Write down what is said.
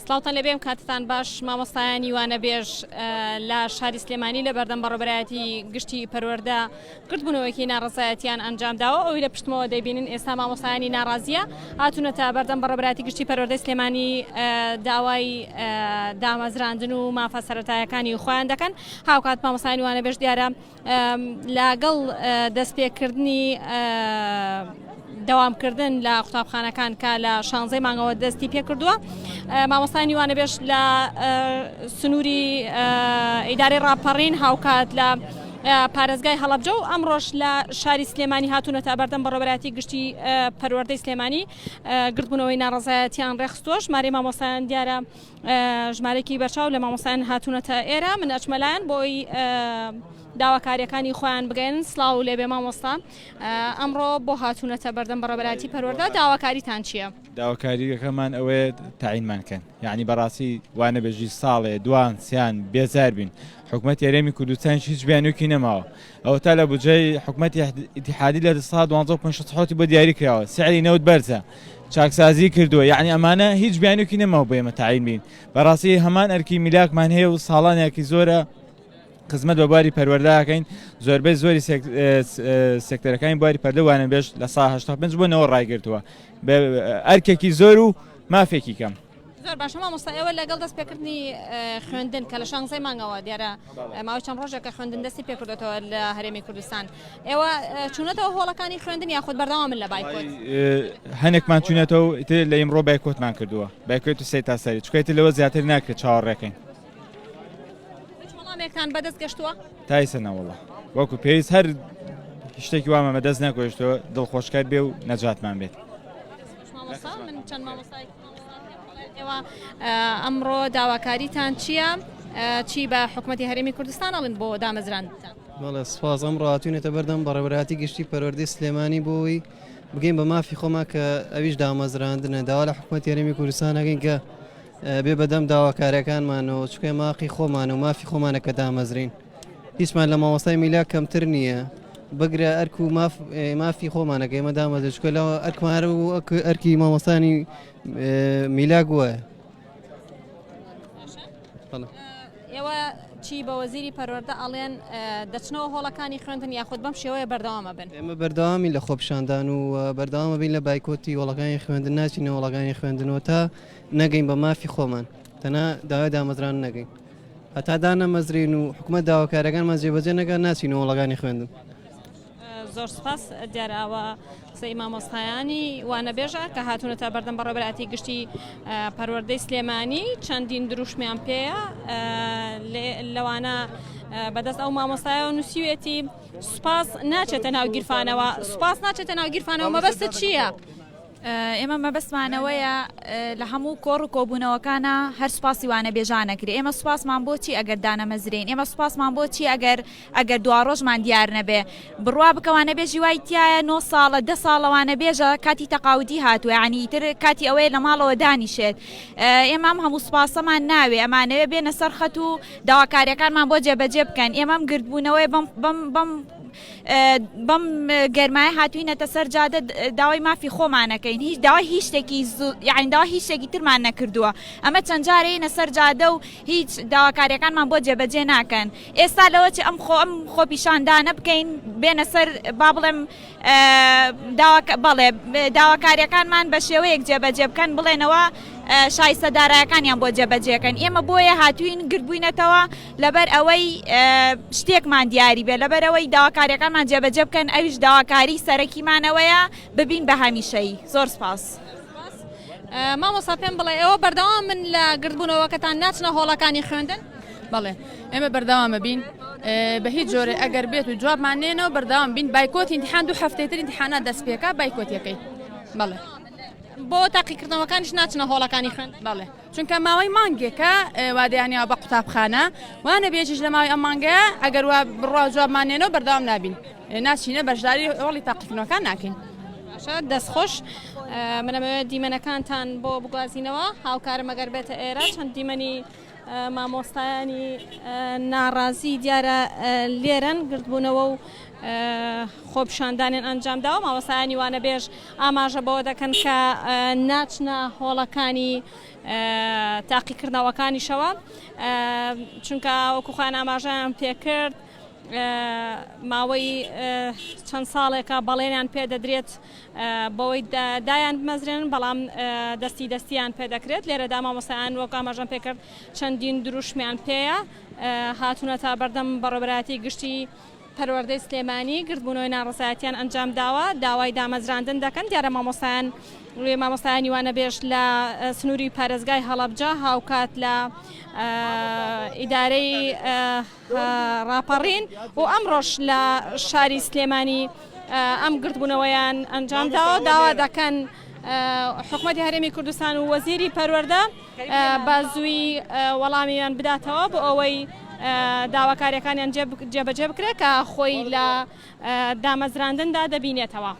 سڵاوتان لێبێ ئەم کاتتان باش مامۆستایانی وانەبێژ لە شاری سلێمانی لە بەردەم بەڕێوەبەرایەتی گشتی پەروەردە گردبوونەوەیەکی ناڕەزایەتیان ئەنجام داوە ئەوی لە پشتمەوە دەیبینن ئێستا مامۆستایانی ناڕازیە هاتوونەتە بەردەم بەڕێوەبەرایەتی گشتی پەروەردەی سلێمانی داوای دامەزراندن و مافە سەرەتایەکانی خۆیان دەکەن هاوکات مامۆستایانی وانەبێژ دیارە لەگەڵ دەستپێکردنی دەوامکردن لە قوتابخانەکان کە لە شانزەی مانگەوە دەستی پێکردووە مامۆستای وانەبێژ لە سنووری ئیدارەی ڕاپەڕین هاوکات لە پارێزگای هەڵەبجە و ئەمڕۆش لە شاری سلێمانی هاتوونەتە بەردەم بەڕێوەبەرایەتی گشتی پەروەردەی سلێمانی گردبوونەوەی ناڕەزایەتیان ڕێکخستووە ژمارەی مامۆستایان دیارە ژمارەیەکی بەرچاو لە مامۆستایان هاتوونەتە ئێرە من ئەچمە لایەن بۆی داواکاریەکانی خۆیان بگەن سلااو لێبێ مامۆستا ئەمڕۆ بۆ هاتوونەتە بەردەم بەڕێبەراتی پەروەردە داواکاریتان چییە؟ داواکاریەکەمان ئەوەیە تاعینمان کەن یعنی بەڕاستی وانەبێژی ساڵێ دوان سیان بێزار بین حکومەت هەرێمی کوردستانیش هیچ بیانووکی نەماوە ئەوەتا لە بودجەی حکومەتی ئیتیحادی لە سا دوانزە و پێنج حوتی بۆ دیاری کراوە سعری نەوت بەرزە چاکسازی کردووە یعنی ئەمانە هیچ بیانووکی نەماوە بۆ ئێمە تاعین بین بەڕاستی هەمان ئەرکی میلاکمان هەیە و ساڵانێکی زۆرە خزمەت بە بواری پەروەردەکەین زۆربەی زۆری سێکتەرەکانی بواری پەردە وانەبێژ لە سا 85 بۆ نەوە ڕایگرتووە ئەرکێکی زۆر و مافێکی کەم. زۆر باشە مامۆستا ئێوە لەگەڵ دەست پێکردنی خوێندن کە لە شانزەی مانگەوە دیارە ماوەی چەند ڕۆژێکە خوێندن دەستی پێکردێتەوە لە هەرێمی کوردستان ئێوە چوونەتەوە هۆڵەکانی خوێندن یاخود بەردەوامن لە بایکۆت؟ هەنێکمان چوونەتەوە ئیتر لە ئیمڕۆ بایکۆتمان کردووە بایکۆت و سەرتاسەری چونکە ئیتر لەوە زیاتر ناکرێت چاوەڕێکەین. هیچ وەڵامێکتان بەدەست گەشتووە؟ تا ئیسە نەوەڵا وەکو پێویست هەر شتێکی وامە بەدەست نەگەشتووە دڵخۆشکەر بێ و نەجاتمان بێت. مامۆستا من چەند مامۆستایەکی ئێوە ئەمڕۆ داواکاریتان چییە؟ چی بە حکوومەتی هەرێمی کوردستان ئەڵن بۆ دامەزراندتان؟ بەڵێ سپاس ئەمڕۆ هاتوینەتە بەردەم بەڕێوەبەرایەتی گشتی پەروەردەی سلێمانی بۆ ئەوەی بگەین بە مافی خۆمان کە ئەویش دامەزراندنە داوا لە حکوومەتی هەرێمی کوردستان ئەکەین کە بێ بەدەم داواکاریەکانمانەوە چونکە ماقی خۆمان و مافی خۆمانە کە دامەزرین هیچمان لە مامۆستای میلاک کەمتر نییە بگرە ئەرک و مافی خۆمانە کە ئێمە دامەزرێن چونکە لە ئەرکمان هەر ئەرکی مامۆستانی میلاک وایە. ئێوە چی بە وەزیری پەروەردە ئەڵێن دەچنەوە هۆڵەکانی خوێندن یاخود بەم شێوەیە بەردەوامە بن؟ ئێمە بەردەوامی لە خۆپیشاندان و بەردەوامە بین لە بایکۆتی هۆڵەکانی خوێندن ناچینە هۆڵەکانی خوێندنەوە تا نەگەین بە مافی خۆمان تەنها داوای دامەزران نەگەین هەتا دانەمەزرین و حکومەت داواکاریەکانمان جێبەجێ نەکات ناچینە هۆڵەکانی خوێندن. زۆر سپاس دیارە ئەوە قسەی مامۆستایانی وانەبێژە کە هاتوونەتە بەردەم بەڕێوەبەرایەتی گشتی پەروەردەی سلێمانی چەندین دروشمیان پێیە لەوانە بەدەست ئەو مامۆستایەوە نووسیوێتی سوپاس ناچێتە ناو گیرفانەوە سوپاس ناچێتە ناو گیرفانەوە مەبەستت چییە؟ ئێمە مەبەستمان ئەوەیە لە هەموو کۆڕ و کۆبوونەوەکانا هەر سوپاسی وانەبێژان ئەکرێ ئێمە سوپاسمان بۆ چی ئەگەر دانەمەزرێین ئێمە سوپاسمان بۆ چی ئەگەر ئەگەر دواڕۆژمان دیار نەبێ بڕوا بکە وانەبێژی وای تایە نۆ ساڵە دە ساڵە وانەبێژە کاتی تەقاودی هاتووە یعنی ئیتر کاتی ئەوەیە لە ماڵەوە دانیشێت ئێمە ئەم هەموو سوپاسەمان ناوێ ئەمانەوێ بێنە سەر خەت و داواکاریەکانمان بۆ جێبەجێ بکەن ئێمە ئەم گردبوونەوەی بەم بەم بەم بەم گەرمایە هاتوینەتە سەر جادە داوای مافی خۆمانەکەین هیچ داوای هیچ شتێکی یعنی داوای هیچ شتێکی ترمان نەکردووە ئەمە چەند جارەینە سەر جادە و هیچ داواکاریەکانمان بۆ جێبەجێ ناکەن ئێستا لەوە چی ئەم خۆ ئەم خۆپیشاندانە بکەین بێنە سەر با بڵێم بەڵێ داواکاریەکانمان بە شێوەیەک جێبەجێ بکەن بڵێنەوە شایستە دارایەکانیان بۆ جێبەجێکەن ئێمە بۆیە هاتوین گردبووینەتەوە لەبەر ئەوەی شتێکمان دیاری بێت لەبەر ئەوەی داواکاریەکانمان جێبەجێ بکەن ئەویش داواکاری سەرەکیمان ئەوەیە ببین بە هەمیشەیی زۆر سپاس. مامۆستا پێم بڵێ ئێوە بەردەوام من لە گردبوونەوەکەتان ناچنە هۆڵەکانی خوێندن؟ بەڵێ ئێمە بەردەوامە بین بە هیچ جۆرێ ئەگەر بێت و جوابمان نێنەوە بەردەوام بین بایکۆتی ئیمتیحان دوو هەفتەی تر ئیمتیحانات دەست پێکا بایکۆتیەکەی بەڵێ. بۆ تاقیکردنەوەکانیش ناچنە هۆڵەکانی خوێندن؟ بەڵێ. چونکە ماوەی مانگێکە وادەیان یاوە بە قوتابخانە وانە بێژیش لە ماوەی ئەم مانگەیە ئەگەر وا بڕوا جوابمان نێنەوە بەردەوام نابین ناچینە بەشداری هۆڵی تاقیکردنەوەکان ناکەین. باشە دەست خۆش من ئەمەوێت دیمەنەکانتان بۆ بگوازینەوە هاوکارم ئەگەر بێتە ئێرە چەند دیمەنی. مامۆستایانی ناڕازی دیارە لێرەن گردبوونەوە و خۆپیشاندانیان ئەنجامداوە، مامۆستایانی وانەبێژ ئاماژە بەوە دەکەن کە ناچنە هۆڵەکانی تاقیکردنەوەکانیشەوە چونکە وەکو خۆیان ئاماژەیان پێکرد ماوەی چەند ساڵێکە بەڵێنیان پێدەدرێت بەوەی دایان بمەزرێنن بەڵام دەستی دەستیان پێدەکرێت لێرەدا مامۆستایان وەک ئاماژەم پێکرد چەندین دروشمیان پێیە هاتوونەتە بەردەم بەڕێوەبەرایەتی گشتی پەروەردەی سلێمانی گردبوونەوەی ناڕەزایەتیان ئەنجام داوە داوای دامەزراندن دەکەن دیارە مامۆستایان مامۆستایانی وانەبێژ لە سنووری پارێزگای هەڵەبجە هاوکات لە ئیدارەی ڕاپەڕین و ئەمڕۆش لە شاری سلێمانی ئەم گردبوونەوەیان ئەنجامداوە داوا دەکەن حکومەتی هەرێمی کوردستان و وەزیری پەروەردە بە زووی وەڵامیان بداتەوە بۆ ئەوەی داواکاریەکانیان جێبەجێ بکرێت کە خۆی لە دامەزراندندا دەبینێتەوە.